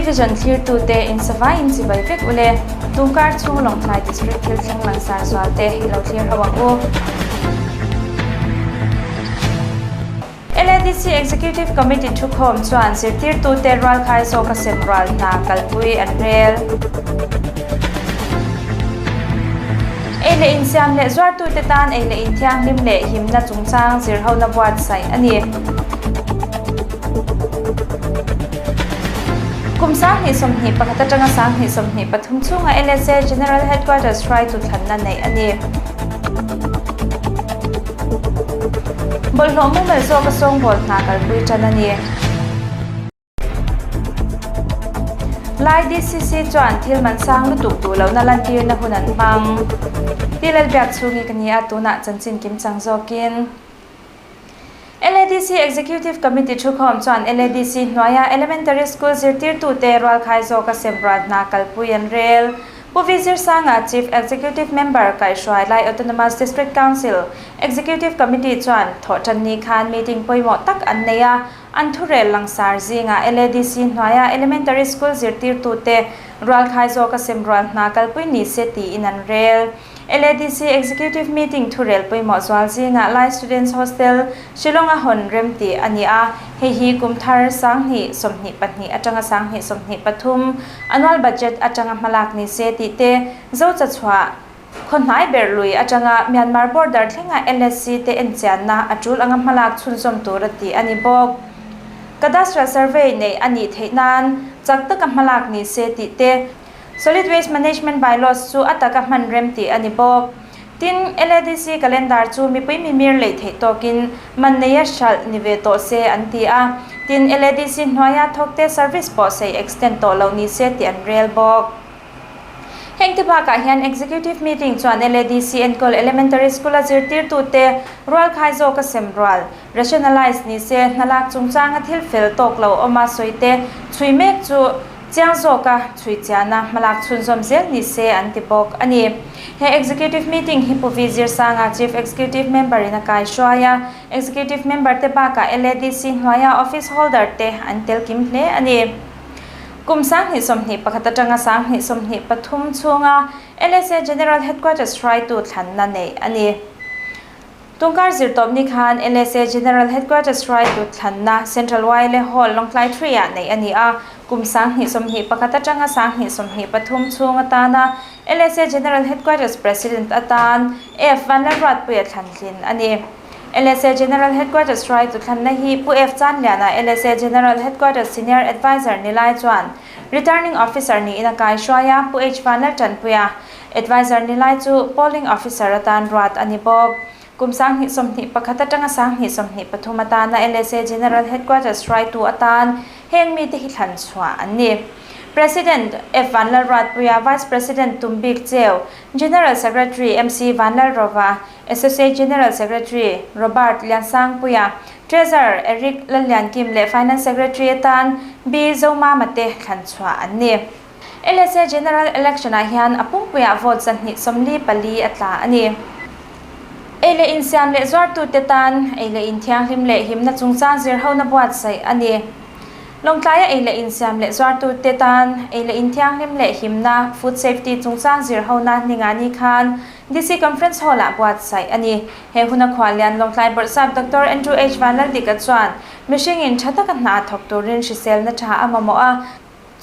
Vision thlirtute in savai in chibai vek ule. Tungkar chhung Lawngtlai District thil thleng langsar zual te i lo thlir ho ang u. LADC Executive Committee thukhawm chuan zirtirtute rualkhai zawka sem rual hna kalpui an rel. Ei leh insiam leh zuartute tan ei leh inthianghlim leh himna chungchang zirhona buatsaih a ni. Kum 2021 atanga 2023 chhunga LSA General Headquarters hruaitu thlanna neih a ni. Bawlhhlawh mumal zawka sawngbawl hna kalpui tan a ni. Lai DCC chuan thil man sang lutuk duh lohna lantirna hun an hmang. Pi Lalbiak chhungi ka ni a, tunah chanchin kim chang zawkin. LADC Executive Committee thukhawm chuan LADC hnuaia Elementary School zirtirtute rualkhai zawka semrual hna kalpui an rel. Pu V Zirsanga, Chief Executive Member kaihhruai Lai Autonomous District Council Executive Committee chuan thawhtanni khan meeting pawimawh tak an nei a, an thurel langsar zingah LADC hnuaia Elementary School zirtirtute rualkhai zawka semrual hna kalpui ni se tiin an rel. LADC Executive Meeting thurel pawimawh zual zingah Lai Students Hostel, Shillong-a hawn rem tih a ni a, hei hi kum thar 2022 atanga 2023 annual budget atanga hmalak ni se tih te, Zocha chhuah khaw hnai ber lui atanga Myanmar border thlenga LSC te enchianna a tul anga hmalak chhunzawm tur a tih a ni bawk. Cadastral survey neih a nih theih nan chak taka hmalak ni se tih te, Solid Waste Management Bylaws chu a taka hman rem tih a ni bawk. Tin, LADC calendar chu mipui mimir leih theih tawkin man neia hralh ni ve tawh se an ti a. Tin, LADC hnuaia thawkte service pawh sei extend tawh lo ni se tih an rel bawk. Heng te bakah hian Executive Meeting chuan LADC enkawl Elementary School-a zirtirtute rualkhai zawka sem rual, rationalise, ni se hnalak chungchanga thil fel tawk lo awma sawite chhui mek chu Chiang zawka chhui chiahna hmalak chhunzawm zel ni se an ti bawk a ni. He Executive Meeting hi Pu V Zirsanga, Chief Executive Member in a kai hruai a, Executive Member te bakah LADC hnuaia Office Holder te an tel kim hle a ni. Kum 2021 atanga 2023 chhunga LSA General Headquarters hruaitu thlanna neih a ni. Tungkar zirtawpni khan LSA General Headquarters hruaitu thlanna Central YLA Hall, Lawngtlai 3 ah neih a ni a. Kum 2021 atanga 2023 chhung atana LSA General Headquarters President atan F Vanlalruatpuia thlan tlin a ni. LSA General Headquarters hruaitu thlanna hi Pu F Chanliana, LSA General Headquarters Senior Adviser ni lai chuan Returning Officer niin a kaihruai a, Pu H Vanlaltanpuia, Adviser ni lai chu Polling Officer atan ruat a ni bawk. Kum 2021 atanga 2023 atana LSA General Headquarters hruaitu atan heng mite hi thlan chhuah an ni. President F Vanlalruatpuia, Vice President Tumbik Cheu, General Secretary MC Vanlalrova, Associate General Secretary Robert Liansangpuia, Treasurer Eric Lalliankim leh Finance Secretary atan B Zomama te thlan chhuah an ni. LSA General Election ah hian a pumpuiah vote 244 a tla a ni. Ei leh insiam leh zuartute tan ei leh inthianghlim leh himna chungchang zirhona buatsaih a ni. Lawngtlaia ei leh insiam leh zuartute tan ei leh inthianghlim leh himna, food safety, chungchang zirhona ningani khan DC Conference Hall ah buatsaih a ni. He huna khuallian Lawngtlai Bawrhsap Doctor Andrew H Vanlaldika chuan mihringin tha taka hna thawk turin hriselna tha a mamawh a,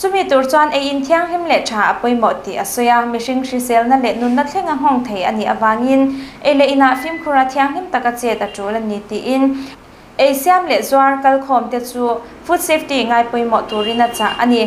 Chumi tur chuan ei inthianghlim leh tha a pawimawh tih a sawi a, mihring hriselna leh nunna thlenga nghawng thei a nih avangin ei leh inah fimkhura thianghlim taka chet a tul a ni tiin ei siam leh zuar kalkhawm te chu food safety ngai pawimawh turin a chah a ni.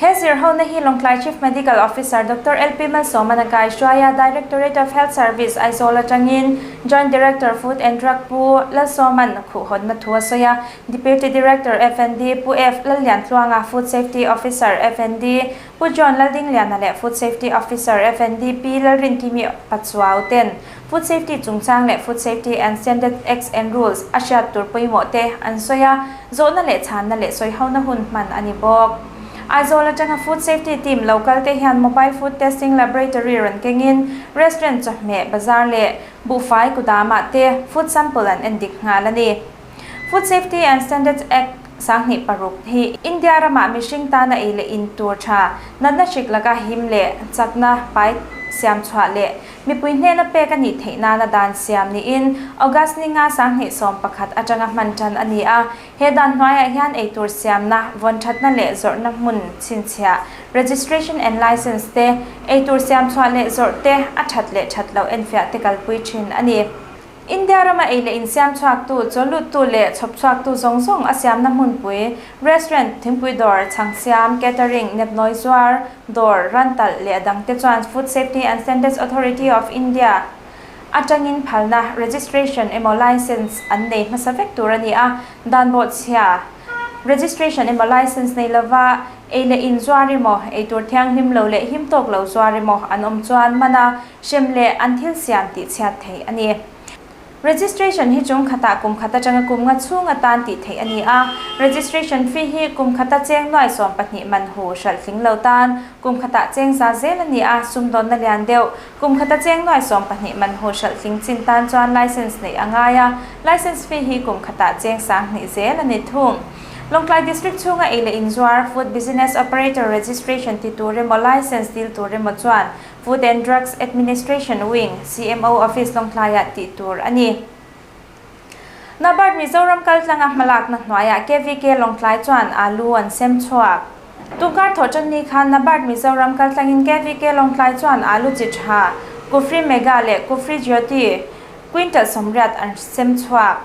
He zirhona hi Lawngtlai Chief Medical Officer Doctor LP Malsawman a kaihruai a, Directorate of Health Service Aizawl atangin Joint Director Food and Drug Pu Lalsawman khuhhawnna thu a sawi a, Deputy Director FND Pu F Lalliantluanga, Food Safety Officer FND Pu John Laldingliana leh Food Safety Officer FND Pi Lalrinkimi Pachuau ten Food Safety chungchang leh Food Safety and Standard Acts and Rules a hriat tur pawimawh te an sawi a, zawhna leh chhanna leh sawihona hun hman a ni bawk. Aizawl atanga Food Safety Team lo kal te hian Mobile Food Testing Laboratory rawn kengin restaurant chawhmeh, bazar leh buhfai kudamah te food sample an endik nghal a ni. Food Safety and Standards Act. 26 hi India ramah mihring tana ei leh in tur tha, natna hrik laka him leh chakna pai siam chhuah leh mipui hnena pek a nih theih nana dan siam niin August ni nga 2011 atanga hman tan a ni a. He dan hnuaiah hian eitur siamna, vawn thatna leh zawrhna hmun chhinchhiah, registration and license, te, eitur siam chhuah leh zawrh te, a that leh that loh enfiah te kalpui thin a ni. India rama ei leh insiam chhuaktu, chawluttu leh chhawp chhuaktu zawng zawng a siamna hmunpui, restaurant, thingpui dawr, chhang siam, catering, nepnawi zuar, dawr, rantalh leh a dangte chuan Food Safety and Standards Authority of India atangin phalna, registration, emaw license an nei hmasa vek tur a ni a, dan bawhchhia, registration emaw license nei lova ei leh in zuar emaw, eitur thianghlim lo leh him tawk lo zuar emaw an awm chuan mana Hrem leh an thil siam tih chhiat theih a ni. Registration hi chung khatah kum khat atanga kum nga chhung atan tih theih a ni a. Registration fee hi kum khata cheng nuai 12 man hu hralh tling lo tan kum khatah cheng za zel a ni a, sumdawnna lian deuh kum khata cheng nuai 12 man hu hralh tling chin tan chuan license neih a ngai a, license fee hi kum khatah cheng 2000 zel a ni thung. Lawngtlai District chhunga ei leh inzuar, Food Business Operator Registration ti tur emaw license dil tur emaw chuan Food and Drugs Administration Wing, CMO Office Lawngtlaiah tih tur a ni. NABARD Mizoram kaltlanga hmalakna hnuaiah KVK Lawngtlai chuan alu an sem chhuak. Tunkar thawhtanni khan NABARD Mizoram kaltlangin KVK Lawngtlai chuan alu chi tha, Kufri Mega leh Kufri Jyoti quintal 80 an sem chhuak.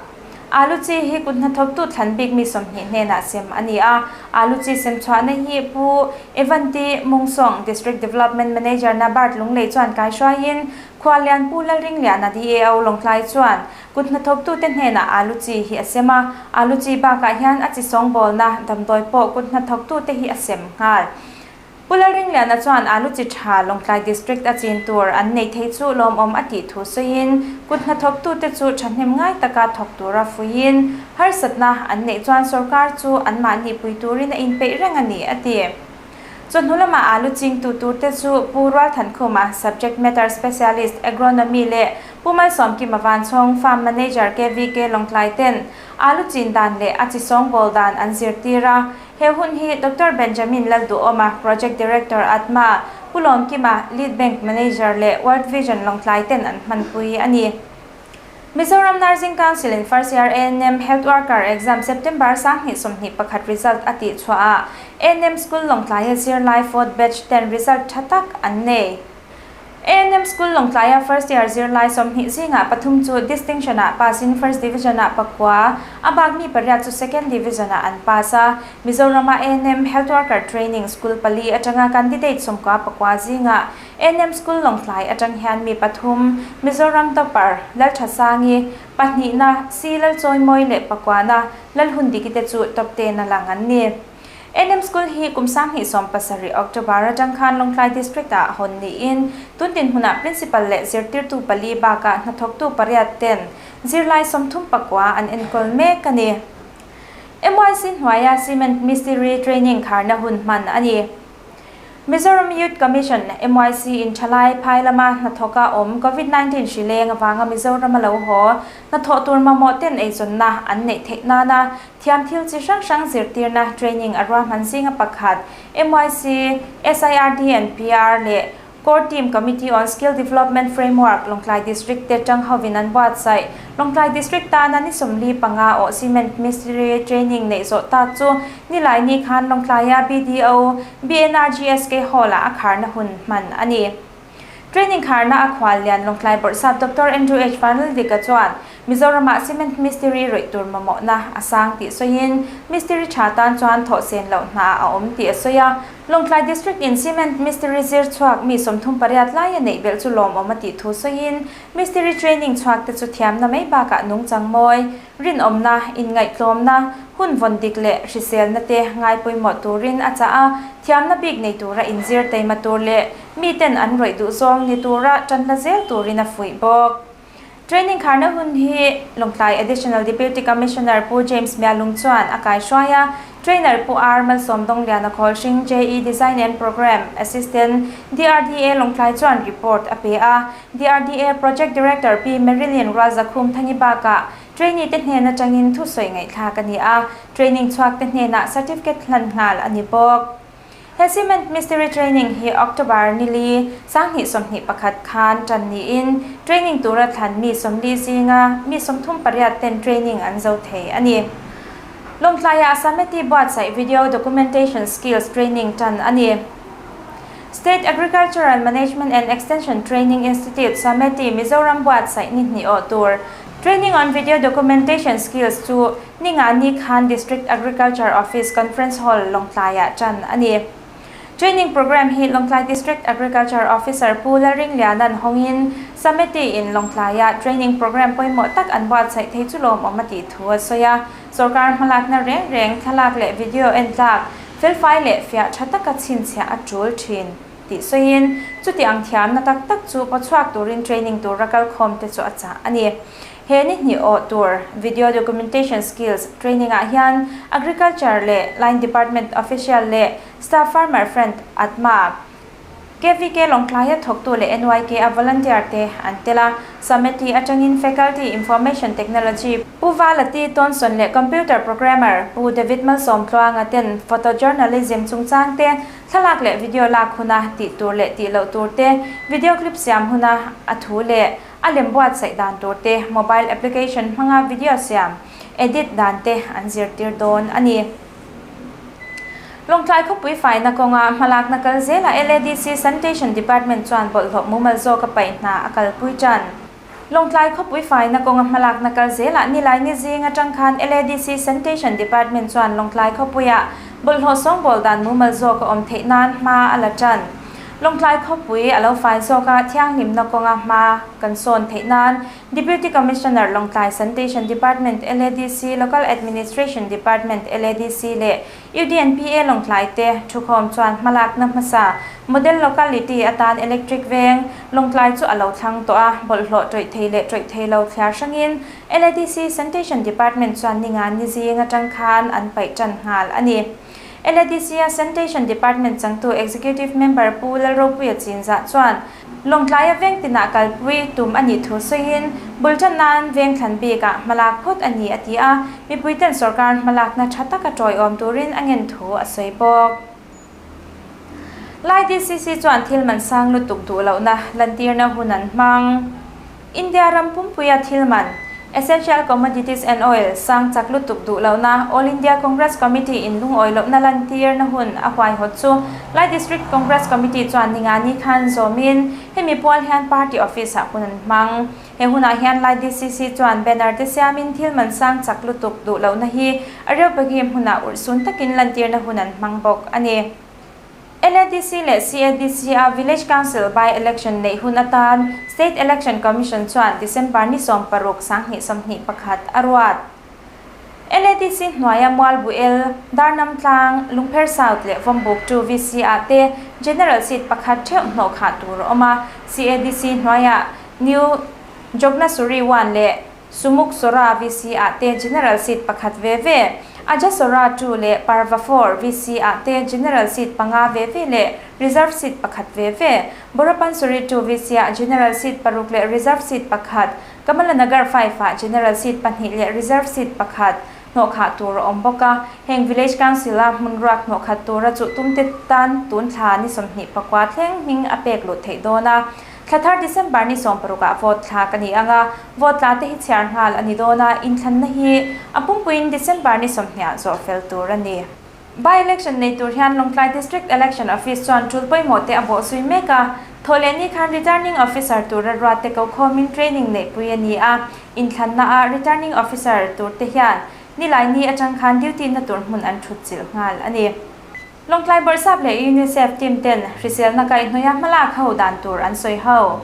Alu chi hi kut hnathawktu thlan bik mi 20 hnenah sem a ni a. Alu chi sem chhuahna hi Pu Evanti Mungsawng, District Development Manager NABARD Lunglei chuan kaihruaiin Khuallian Pu Lalringliana DAO Lawngtlai chuan kut hnathawktute hnenah alu chi hi a sem a. Alu chi bakah hian a chi sawngbawlna damdawi pawh kut hnathawktute hi a sem nghal. Pu Lalringliana chuan alu chi tha Lawngtlai District a chin tur an nei thei chu lawmawm a tih thu sawiin, kut hnathawktute chu thahnem ngai taka thawk tura fuiin, harsatna an neih chuan sorkar chu anmahni pui turin a inpeih reng a ni, a ti. Chawhnu lamah alu chingtu turte chu Pu Rualthankhuma, Subject Matter Specialist, Agronomy leh Pu Malsawmkima Vanchhawng, Farm Manager, KVK Lawngtlai ten alu chin dan leh a chi sawngbawl dan an zirtir a. He hun hi Doctor Benjamin Lalduhawma, Project Director ATMA, Pu Lawmkima, Lead Bank Manager leh World Vision Lawngtlai ten an hmanpui a ni. Mizoram Nursing Council in First Year ANM Health Worker Exam September 2021 result a tih chhuah ah ANM School Lawngtlaia zirlai fourth batch ten result tha tak an nei. ANM School Lawngtlaia First Year zirlai 20 zingah pathum chu Distinction ah pass in First Division ah pakua, a bak mi pariat chu Second Division ah an pass a. Mizorama ANM Health Worker Training School pali atanga candidate 99 zingah ANM School Lawngtlai atang hian mi pathum, Mizoram topper Lalthasangi, pahnihna C Lalchawimawi leh pakuana Lalhundiki te chu top ten a lang an ni. NM School hi kum 2017 October atang khan Lawngtlai District ah hawn niin tun dinhmunah Principal leh zirtirtu pali bakah hnathawktu pariat ten zirlai 39 an enkawl mek a ni. MYC hnuaia Cement Mistiri Training kharna hun hman a ni. Mizoram Youth Commission, MYC, in thalai phai lama hnathawka awm Covid-19 hri leng avanga Mizoram a lo haw hnathawh tur mamawh ten eizawnna an neih theih nana thiam thil chi hrang hrang zirtirna training a ruahman zinga pakhat MYC, SIRD and PR leh Core Team Committee on Skill Development Framework Lawngtlai District te tang hovin an buatsaih. Lawngtlai District tana ni 45 awh Cement Mistiri Training neih zawh tak chu nilai ni khan Lawngtlaia BDO, BNRGSK Hall-ah a kharna hun hman a ni. Training kharna a khual lian Lawngtlai Bawrhsap Doctor Andrew H. Vanlaldika chuan Mizoramah Cement Mistiri rawih tur mamawhna a sang tih sawiin Mistiri tha tan chuan thawh sen loh hna a awm tih a sawi a. Lawngtlai District in Cement Mistiri zir chhuak mi 38 lai a neih belh chu lawmawm a tih thu sawiin Mistiri training chhuak te chu thiamna mai bakah nungchang mawi, rinawmna, inngaihtlawmna, hun vawn dik leh hriselna te ngai pawimawh turin a chah a, thiamna bik nei tura inzir teima tur leh miten an rawih duh zawng ni tura tan la zel turin a fuih bawk. Training kharna hun hi Lawngtlai Additional Deputy Commissioner Pu James Mialung chuan a kaihruai a, Trainer Pu R Malsawm Dawng Liana Khawlhring JE Design and Programme Assistant DRDA Lawngtlai chuan report a pe a, DRDA Project Director Pi Marilyn Rualzakhum Thangi bakah Trainee te hnen atangin thusawi ngaihthlak a ni a, training chhuak te hnenah certificate hlan nghal a ni bawk. He Cement Mistiri Training hi October nili, 2021 khan tan niin training tura thlan mi 40 zinga mi 38 ten training an zo thei a ni. Lawngtlaiah Sameti buatsaih Video Documentation Skills Training tan a ni. State Agricultural Management and Extension Training Institute, SAMETI, Mizoram buatsaih ni hnih awh tur Training on Video Documentation Skills chu Ningani khan District Agriculture Office Conference Hall, Lawngtlaiah tan a ni. Training Programme hi Lawngtlai District Agriculture Officer Pu Lalringliana'n hawngin SAMETI in Lawngtlaiah training programme pawimawh tak an buatsaih thei chu lawmawm a tih thu a sawi a. Sorkar hmalakna reng reng thlalak leh video en tlak felfai leh fiah tha taka chhinchhiah a tul thin tih sawiin chuti ang thiamna tak tak chu pawchhuak turin training tura kalkhawm te chu a chah a ni. He ni hnih awh tur video documentation skills training ah hian Agriculture leh Line Department official leh staff Farmer Friend ATMA, KVK Lawngtlaia thawktu leh NYK a volunteer te an tel a. Sameti atangin Faculty Information Technology Pu Valati Tonson leh Computer Programmer Pu David Malsawmtluanga ten Photojournalism chungchang te, thlalak leh video lak huna tih tur leh tih loh tur te, video clip siam huna a thu leh a lem buatsaih dan tur te, mobile application hmanga video siam, edit, dan te an zirtir dawn a ni. Lawngtlai khawpui faina kawnga hmalakna kal zelah LADC Sanitation Department chuan bawlhhlawh mumal zawk a paih hna a kalpui tan. Lawngtlai khawpui faina kawnga hmalakna kal zelah nilai ni zing atang khan LADC Sanitation Department chuan Lawngtlai khawpuiah bawlhhlawh sawngbawl dan mumal zawk a awm theih nan hma a la tan. Lawngtlai khawpui a lo fai zawk a, thianghlimna kawnga hma kan sawn theih nan Deputy Commissioner Lawngtlai Sanitation Department LADC, Local Administration Department LADC leh UDNPA Lawngtlai te thukhawm chuan hmalakna hmasa Model Locality atan Electric Veng Lawngtlai chu a lo thlang tawh a, bawlhhlawh tawih thei leh tawih thei lo thliar hrangin LADC Sanitation Department chuan ninga ni zing atang khan an paih tan nghal a ni. LADC-a Sanitation Department changtu Executive Member Pu Lalropuia Chinzah chuan Lawngtlaia veng tinah kalpui tum a nih thu sawiin, bul tan nan veng thlan bikah hmalak phawt a ni a ti a, mipuiten sorkar hmalakna tha taka tawiawm turin a ngen thu a sawi bawk. Lai DCC chuan thil man sang lutuk duh lohna lantirna hun an hmang. India ram pumpuia thil man, Essential Commodities and Oil, sang chak lutuk duh lohna All India Congress Committee in lungawi lohna lantirna hun a huaihawt chu Lai District Congress Committee chuan Ningani khan zawmin hemi pual hian party office ah hun an hmang. He hunah hian Lai DCC chuan banner te siamin thil man sang chak lutuk duh lohna hi a Areopagi hmunah urhsun takin lantirna hun an hmang bawk a ni. LADC leh CADC a Village Council by-election neih hun atan State Election Commission chuan December ni 16 2021 a ruat. LADC hnuaia Mualbuel, Darnam Tlang, Lungpher South leh Vawmbuk 2 VC ah te General Seat pakhat theuh hnawh khah tur a awm a, CADC hnuaia New Jognasuri 1 leh Sumuk Sora VC ah te General Seat pakhat ve ve, Aja Sora 2 leh Parva 4 VC ah te General Seat panga ve ve leh Reserve Seat pakhat ve ve, Borapansuri 2 VC ah General Seat paruk leh Reserve Seat pakhat, Kamalanagar 5 ah General Seat pahnih leh Reserve Seat pakhat hnawh khah tur a awm bawk a. Heng Village Council a hmun ruak hnawh khat tura chuh tumte tan tun thla ni 29 thleng hming a pek lut theih dawn a. Thla thar December ni 16 ah vote thlak a ni ang a, vote tla te hi chhiar nghal a ni dawn a, inthlanna hi a pumpuiin December ni 20 ah zawh fel tur a ni. By-election nei tur hian Lawngtlai District Election Office chuan tul pawimawh te a bawhzui mek a, thawhlehni khan Returning Officer tura ruat te ko khawmin training neihpui a ni a, inthlanna ah Returning Officer tur te hian Nilaini atang khan duty na tur hmun an thut chilh nghal a ni. Lawngtlai Bawrhsap leh UNICEF team ten hriselna kaihhnawih a hmalak ho dan tur an sawi ho.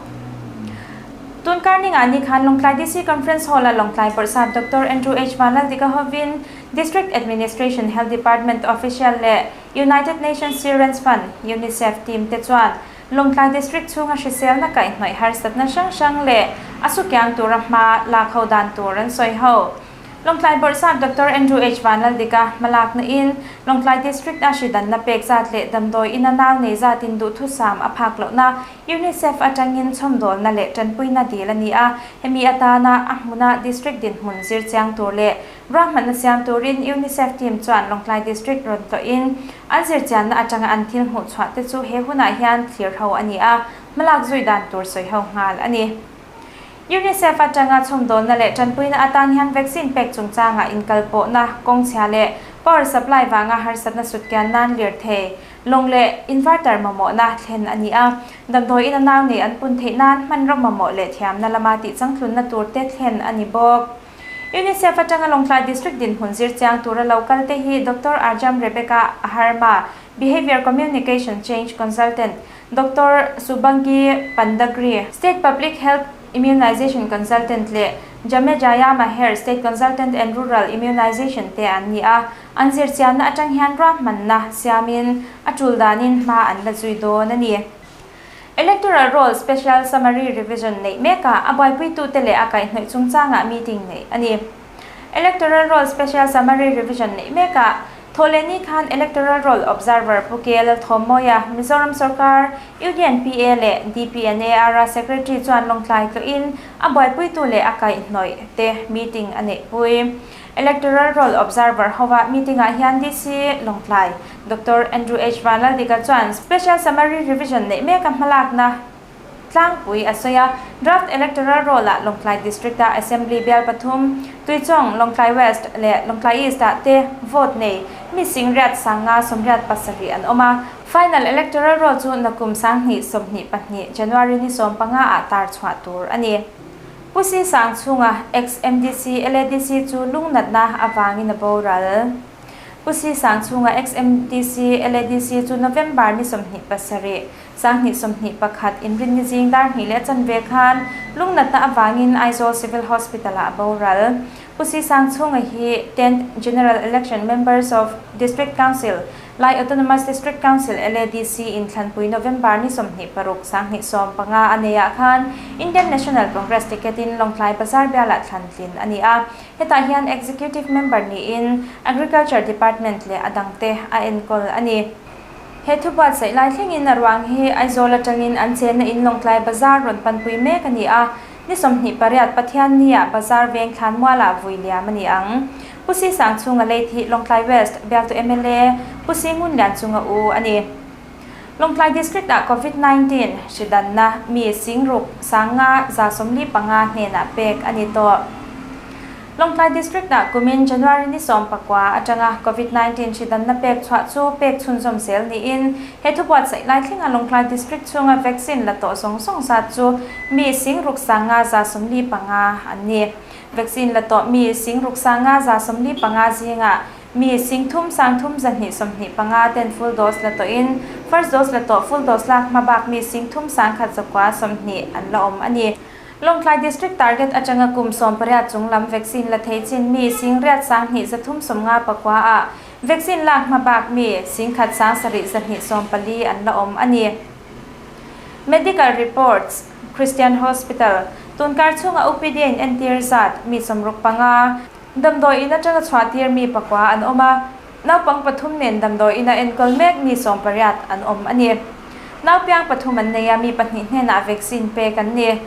Tun karningah ni khan Lawngtlai DC Conference Hall a Lawngtlai Bawrhsap Doctor Andrew H Vanlaldika hovin District Administration Health Department official leh United Nations Children's Fund, UNICEF, team te chuan Lawngtlai District chhunga hriselna kaihhnawih harsatna hrang hrang leh a sukiang tura hma lak ho dan tur an sawi ho. Lawngtlai Bawrhsap Doctor Andrew H. Vanlaldika hmalakna in Lawngtlai District a hridanna pek zat leh damdawi ina nau nei zatin duhthusam a phak lohna UNICEF atangin chhawmdawlna leh tanpuina dil a ni a, hemi atana a hmuna District dinhmun zir chiang tur leh ruahmanna siam turin UNICEF team chuan Lawngtlai District rawn tlawhin an zirchianna atanga an thil hmuh chhuah te chu he hunah hian thlir ho a ni a, hmalak zui dan tur sawi ho nghal a ni. UNICEF atanga chhawmdawlna leh tanpuina atan hian vaccine pek chungchangah inkalpawhna kawng chhia leh power supply vanga harsatna sutkian nan lirthei, lawng leh inverter mamawhna thlen a ni a. Damdawi ina nau nei an pun theih nan hmanraw mamawh leh thiamna lama tihchangtlunna tur te thlen a ni bawk. UNICEF atanga Lawngtlai District dinhmun zir chiang tura lo kal te hi Doctor Arjam Rebecca Aharma, Behaviour Communication Change Consultant, Doctor Subangi Pandagri, State Public Health Immunization Consultant leh Jamejaya Maher, State Consultant and Rural Immunization te an ni a, an zirchianna atang hian ruahmanna siamin a tul danin hma an la zui dawn a ni. Electoral Roll Special Summary Revision neih mekah a buaipuitute leh a kaihhnawih chungchangah meeting neih a ni. Electoral Roll Special Summary Revision neih mekah Thawhlehni khan Electoral Roll Observer Pu KL Thawmawia, Mizoram Sorkar, UDNPA leh DPNAR-a Secretary chuan Lawngtlai tlawhin a buaipuitu leh a kaihhnawih te meeting a neihpui. Electoral Roll Observer hova meeting-ah hian DC Lawngtlai, Doctor Andrew H. Vanlaldika chuan Special Summary Revision neih meka hmalakna Tlangpui a sawi a, Draft Electoral Roll-ah Lawngtlai District-a Assembly bial pathum, Tuichawng, Lawngtlai West leh Lawngtlai East-ah te vote nei mi singriat sanga 87 an awm a. Final Electoral Roll chu nakum 2022 January ni 15 ah tar chhuah tur a ni. Pu Si Sang chhunga ex-MDC LADC chu lungnatna avangin a boral. Pu Si Sang chhunga ex-MDC LADC chu November ni 27, 2021 inrinni zing dar hnih leh chanve khan lungnatna avangin Aizawl Civil Hospital-ah a boral. Pu Si Sang chhunga hi Tenth General Election Members of District Council, Lai Autonomous District Council, LADC, inthlanpui November ni 26, 2015 a neiah khan Indian National Congress ticket-in Lawngtlai Bazar bialah thlan tlin a ni a. Hetah hian Executive Member niin Agriculture Department leh a dangte a enkawl a ni. He thu buatsaih lai thlengin a ruang hi Aizawl atangin an chenna in Lawngtlai Bazar rawn panpui mek a ni a, ni 28 Pathiannia Bazar veng thlan mualah vui liam a ni ang. Pu Si Sang chhunga lei thi Lawngtlai West bialtu mla Pu Si Ngun Lian chunga u a ni. Lawngtlai District ah Covid 19 hri danna mi singruk 545 hnenah pek a ni tawh. Lawngtlai District ah kumin January ni 19 atanga Covid 19 hri danna pek chhuah chu pek chhunzawm zel niin he thu buatsaih lai thlenga Lawngtlai District chhunga vaccine la tawh zawng zawng zat chu mi 6545 an ni. Vaccine la tawh mi 6545 zingah mi 33,325 ten full dose la tawhin first dose la tawh full dose lak hmabak mi 31,920 an la awm a ni. Lawngtlai District target atanga kum 18 chung lam vaccine la thei chin mi 801,359 ah vaccine lak hmabak mi 1,7,214 an la awm a ni. Medical reports, Christian Hospital, tunkar chhunga OPD in entir zat mi 65, damdawi in atanga chhuah tir mi 9 an awm a, naupang pathum nen damdawi ina enkawl mek mi 18 an awm a ni. Naupiang pathum an nei a, mi pahnih hnenah vaccine pek an ni.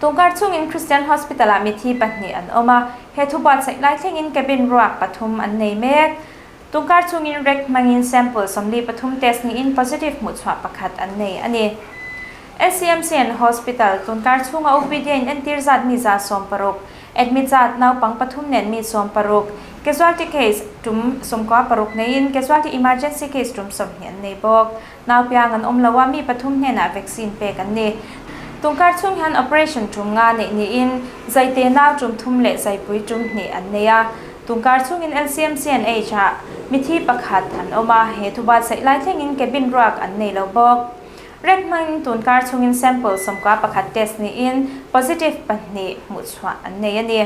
Tunkar chhungin Christian Hospital-ah mithi pahnih an awm a, he thu buatsaih lai thlengin cabin ruak pathum an nei mek. Tunkar chhungin rek hmangin sample 43 test niin positive hmuh chhuah pakhat an nei a ni. LCMCN Hospital, tunkar chhunga OPD in entir zat mi 60, admit zat naupang pathum nen mi 60, casualty case tum 96 neiin casualty emergency case tum 20 an nei bawk. Naupiang an awm lo a, mi pathum hnenah vaccine pek an ni. Tunkar chhung hian operation tum nga neih niin zaite nau tum thum leh zaipui tum hnih an nei a. Tunkar chhungin LCMCNH ah mithi pakhat an awm a, he thu buatsaih lai thlengin cabin ruak an nei lo bawk. Rek hmangin tunkar chhungin sample 91 test niin positive pahnih hmuh chhuah an nei a ni.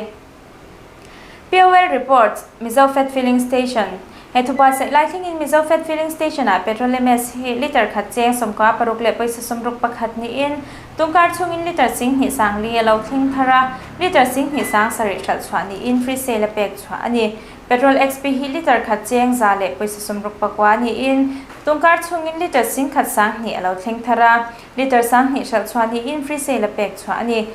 POL reports, Mizo Fat Filling Station. He thubuatsaih lai thlengin Mizofed Filling Station-ah Petrol MS hi litre khat cheng 16 leh pawisa 61 niin tungkar chhungin litre 20 40 a lo thleng thar a, litre 20 70 hralh chhuah niin free sale a pek chhuah a ni. Petrol XP hi litre khat cheng 100 leh pawisa 69 niin tungkar chhungin litre 10 20 a lo thleng thar a, litre 20 hralh chhuah niin free sale a pek chhuah a ni.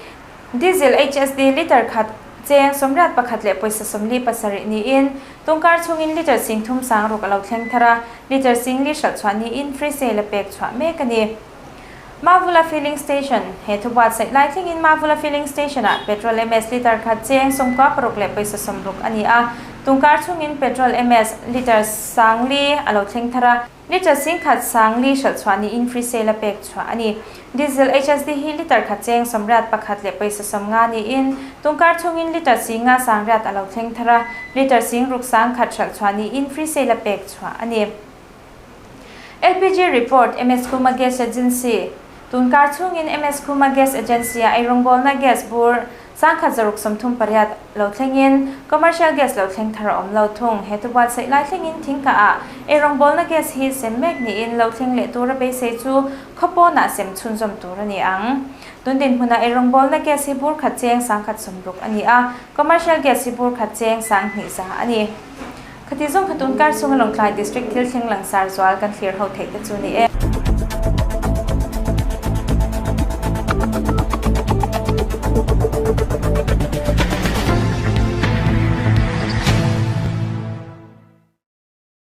Diesel HSD litre khat cheng 81 leh pawisa 47 niin tungkar chhungin litre 30 60 a lo thleng thar a, litre 4 hralh chhuah niin free sale a pek chhuah mek a ni. Mavula Filling Station, He thubuatsaih lai thlengin Mavula Filling Station-ah petrol MS litre khat cheng 96 leh pawisa 60 a ni a, tungkar chhungin petrol MS litre 4,000 a lo thleng thar a, litre 10,000 4,000 hralh chhuah niin free sale a pek chhuah a ni. Diesel HSD hi litre khat cheng 81 leh pawisa 50 niin tungkar chhungin litre 5 800 a lo thleng thar a, litre 6,000 1,000 hralh chhuah niin free sale a pek chhuah a ni. LPG Report, MS Khuma Gas Agency, Tunkar chhungin MS Khuma Gas Agency-a eirawngbawlna gas bur 1138 lo thlengin commercial gas lo thleng thar a awm lo thung. He thubuatsaih lai thlengin thingkahah eirawngbawlna gas hi sem mek niin lo thleng leh tura beisei chu khawpawnah sem chhunzawm tur a ni ang. Tun dinhmunah eirawngbawlna gas hi bur khat cheng 160 a ni a, commercial gas hi bur khat cheng 20 a ni. Khati zawng kha tunkar chhunga Lawngtlai District thil thleng langsar zual kan thlir ho theih te chu ni e.